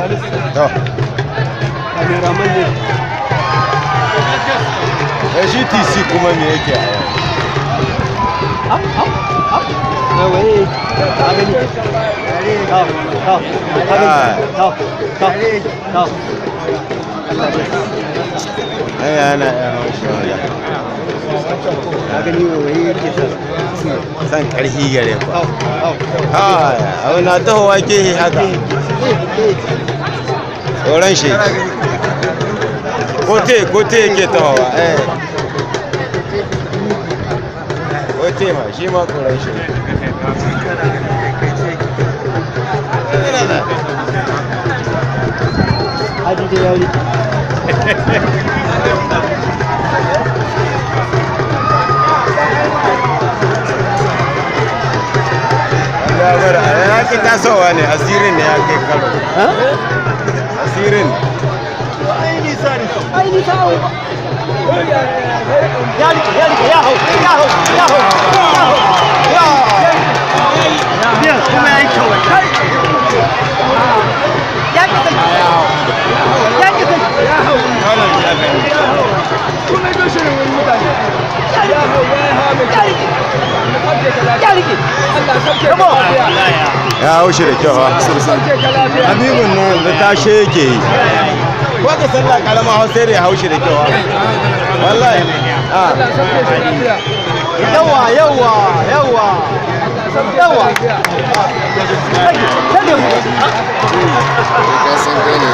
To. Cameraman ne. Eh, shi TC kuma me yake a yau? Up, up, up. Wai ka gani. To, to, ka gani. To, to, to. Allah dai. Ai yana yan haushi wanda. Ka gani, wai yake sa. San karhi gare ku. To, to. Kai, abu na tahowa gehe haka. Tsoron shi. Kote, kote yake tahowa, eh. Kote ma, shi ma tsoron shi. Hadi dai ya rike. Ya bar, ya ki tasowa ne, asirin ne ya kai karo. Ha? Asirin. Ai nisa hau. Ya rike, ya rike, ya hau, ya hau, ya hau, ya hau. Ya. Kuma ya yi kyau. Ya ki saki. Ya ki saki. Ya hau. Kuma ga shirin wani mutane. Ya hau, ya yi hawa mai kyau. Ya rike. Allah sauke ka lafiya. Ya haushi da kyau ha. Sauke ka lafiya. Habibun nan yanzu tashe yake yi. Ko ka sallah karama hau sai da ya haushi da kyau ha. Wallahi. Ah. Allah sauke shi lafiya. Yawa, yawa, yawa. Allah sauke ka Yawa. lafiya. Sake, sake mu. Ka san kai ne.